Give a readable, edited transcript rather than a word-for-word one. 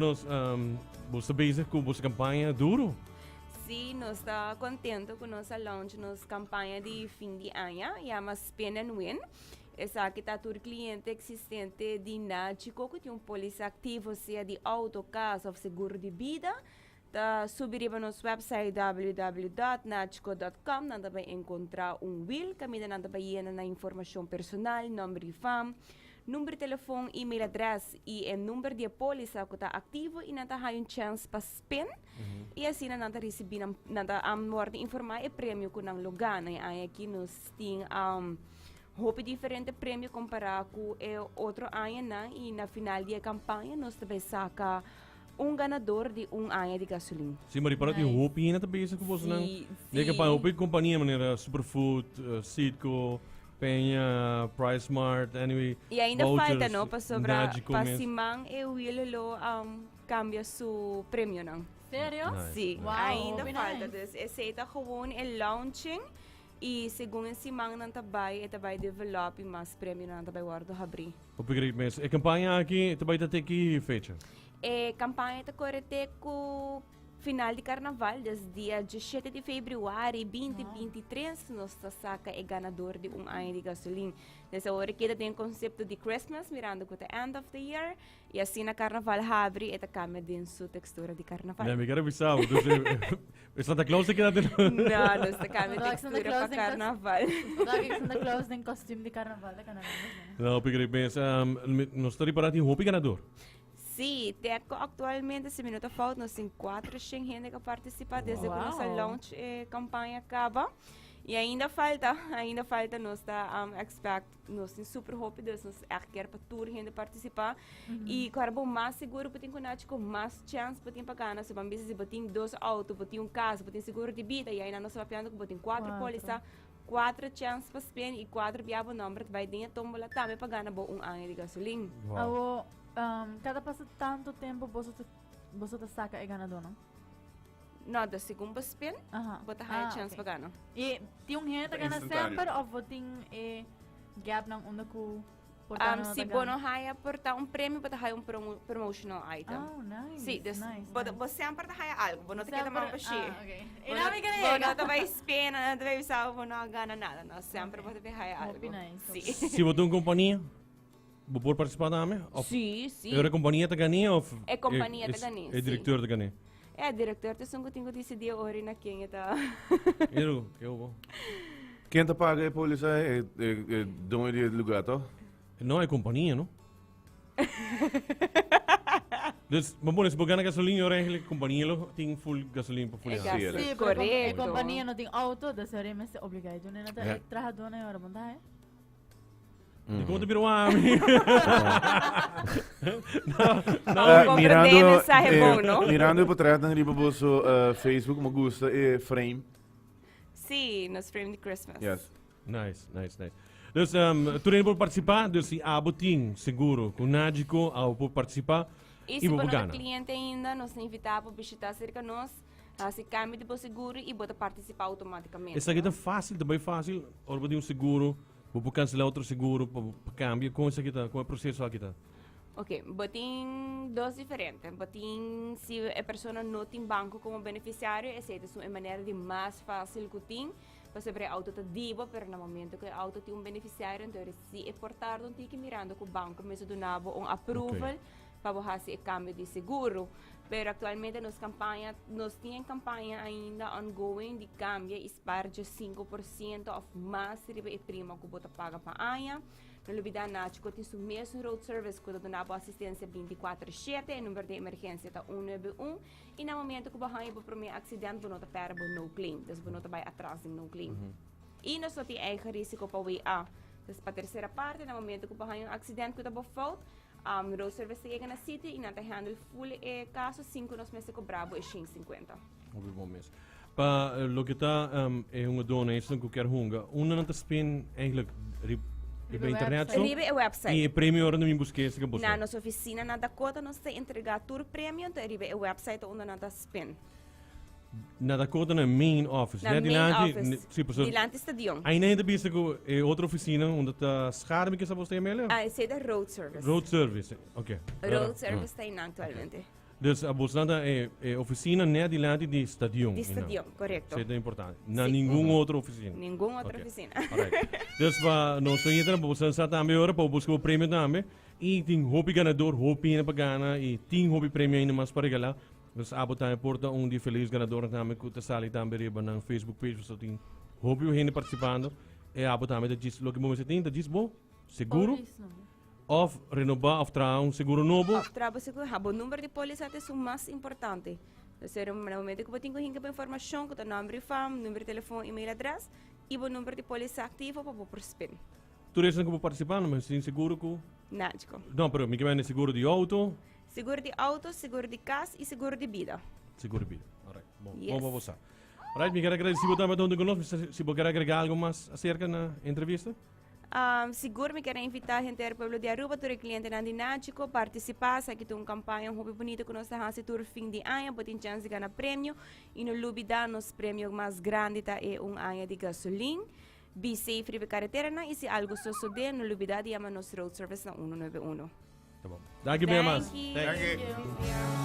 Nos, bo ta bezig ku boso kampaña duro? Sí, nos ta contento ku nos a launch nos kampaña di fin di aña, yama Spin and Win. Esaki ta tur cliente existente di Nagico ku tin un polisa activo, sea di auto, cas of seguro di bida, ta subi riba nos website www.nagico.com, nan ta bai encontra un wiel kaminda nan ta bai yena nan informacion personal, nomber di fam, Number di telefon, email adres y e number di e polisa cu ta activo y nan ta haya un chance pa spin y asina nan ta ricibi nan, nan ta wordo informa e premio cu nan lo gana. E aña aki nos tin hopi diferente premio compara cu e otro añanan y na final di e campaña nos ta bay saca un ganador di un aña di gasolin. Sí, maar ripara tin Nice. hopi hende ta bezig cu bosonan. Sí, Den sí. campaña hopi compania manera Superfood, Citgo, Peña, Price Mart, anyway. Y ainda falta, vouchers, no? Pasobra Nagico pa mes. siman e wiel lo cambia su premionan. Serio? Nice, Sí, nice. Wow, ainda hopi falta. nice. Dus esey ta gewoon e launching y segun e simannan ta bay, e ta bay develop y mas premionan ta bay wordo habri. Hopi great mes. E campaña aki ta bay ta te ki fecha? E campaña ta core te cu final di carnaval, des dia 17 di februari 2023 nos ta saca e ganador di un aña di gasolin. Des awor keda den concepto di Christmas, mirando cu ta end of the year, y asina carnaval habri e ta cambia den su textura di carnaval. Nee, mi kier a bisa bo, dus e Santa Claus ta keda den. No, nos ta cambia Vandaag Santa textura Claus pa den carnaval. Vandaag ik Santa Claus den kostuum di carnaval ta cana rond. No, hopi great mes. Nos ta ripara tin hopi ganador. Sí, te cu actualmente, si mi no ta fout, nos tin 400 hende cu a participa desde cu nos a Wow. launch e campaña caba. Y ainda falta, ainda falta, nos ta expect, nos tin super hopi, dus nos echt kier pa tur hende participa. Y cu bo mas seguro bo tin cu nachi, cu mas chance bo tin pa gana. So ban bisa si bo tin dos auto, bo tin un cas, bo tin seguro di bida, y ainda nos ta papiando cu bo tin cuatro Cuatro. póliza, cuatro chance pa spin y cuatro bia bo nomber ta bay den e tómbola tambe pa gana bo un aña di gasolin. Wow. Awo, kada pasa tanto tempo boso ta boso ta saka e ganadónan? No, dus segun bo spin, bo ta haya Ah, chance ok. pa gana. I tin un hende ta gana Instantario. semper of bo tin e gapnan unda ku por ta no Si ta bo gana? no haya por ta un premio, bo ta haya un promo promotional item. Oh, nice. Sí, dus nice, bo, nice. bo semper ta haya algo, bo no ta keda Semper- man bashí. Ah, ok. Bo E no, na mi bo no ta bai spin, no ta bai bisa bo no a gana nada, no, semper Ok. bo ta bai haya Hopi algo. nice, Sí. hopi Si bo ta un kompania, Bo por participa tambe? Of Sí, sí. E compania ta gane of E compania ta gane, E directeur ta gane. E directeur ta esun ku tin ku disidí ora na ken e ta. Eru, ke hubo? Ken ta paga e polisa e e doño di e lugar to? No, e compania, no? Dus, bo pone, si bo gana gasolina, ora eigenlijk compania lo tin full gasolina pa full E aña. gas, Sí, Sí, pero com- e correcto. compania no tin auto, dus ora e mester obliga e duna na Ja. e trahadónan e ora bon ta, eh? Di kon te bira wami? No, Eh, comprende e mensahe bon, no? Mirando e portretnan riba boso Facebook, me gusta e frame. Sí, nos frame di Christmas. Yes. Nice, nice, nice. Dus um, tur hende por participá, dus si abo tin seguro ku Nagico, abo por participá Y i si bo bo por no ta gana. cliente ainda, nos ta invitá bo bishitá cerca nos, hasi cambio di bo seguro y bo ta participá automáticamente. Esaki ta fácil, ta bai fácil, ora bo tin un seguro Bo por cancela otro seguro pa pa cambia? Con esaki ta? Con e proceso aki ta? Ok, bo tin dos diferente. Bo tin si e persona no tin banco como beneficiario, esey ta e manera di mas facil cu tin, pasobra e auto ta di bo, pero na momento cu e auto tin un beneficiario, entonces si e por tarda un tiki mirando cu banco mester duna bo un approval pa bo haci e cambio di seguro. Pero actualmente nos campaña, nos tin e campaña ainda ongoing di cambia y spar dje 5% of mas riba e prima cu bo ta paga pa aña. No lubida Nachi cu tin su mesun road service cu ta duna bo asistencia 24/7. E number di emergencia ta 191 y na momento cu bo haña bo prome accident bo no ta perde bo no claim. Dus bo no ta bay atras den no claim. Y nos no tin eigen risico pa WA. Dus pa tercera parte na momento cu bo haña un accident cu ta bo fout, Um, road service ta yega na sitio y nan ta handle full e caso sin cu nos mester cobra bo e 150. Hopi bon mes. Pa eh, loke ta um, e hungadónan, esnan ku kier hunga, unda nan ta spin eigenlijk rib, riba Riba internet website. so? Riba e website. I e premio ora nan bin busk'é esaki boso? Na nos oficina na Dakota nos ta entrega tur premio, entonces riba e website unda nan ta spin. Na Dakota na main office. Na Net main dilanti, office. ne- sí, pasobra Dilanti stadion. Ainda hende bisa ku e otro oficina unda ta schade mi kisa bos ta yama Ah, esei ta road service. Road service, ok. Road service ta einan actualmente. Dus a bosnan ta e, e oficina net dilanti di stadion. Di stadion, correcto. Esey ta importante. Na ningun otro oficina. Ningun otro Ok. oficina. Alright. Dus pa nos oyentenan, pa bosan sa tambe ora, pa bo busca bo premio tambe. Y tin hopi ganador, hopi hende pa gana y tin hopi premio ainda mas pa regala. Dus abo tambe por ta un di feliz ganadornan tambe cu ta sali tambe riba nan Facebook page, pasobra tin hopi hende participando. E abo tambe ta djis, loke bo mester tin ta djis bo seguro. Polis number. Of renoba of traha un seguro nobo. Of traha bo seguro, ha bo number di polisa ta esun mas importante. Dus er na momento ku bo tin ku hinka bo informashon ku ta nomber i fam, number di telefon, email adres i bo number di polisa aktivo pa bo por spin. Tur esnan ku bo partisipa no mester tin seguro ku. Nagico. No, pero mi ke mende seguro di auto. Seguro di auto, seguro di kas i seguro di bida. Seguro di bida. Alright. Bon, Yes. bon pa bo sa. Alright, mi ker agradeci bo tambe ta huntu ku nos. Si bo ker agrega algo mas acerca na entrevista? Sigur mi kier a invita henter pueblo di Aruba, tur e clientenan di Nagico, participa. Esaki ta un campaña hopi bunita cu nos ta haci tur fin di aña. Bo tin chance di gana premio. Y no lubida, nos premio mas grandi ta e un aña di gasolin. Be safe riba e careteranan y si algo sosode, no lubida di yama nos road service na 191. Ta bon. Danki bia mas. Danki. Danki. Thank you.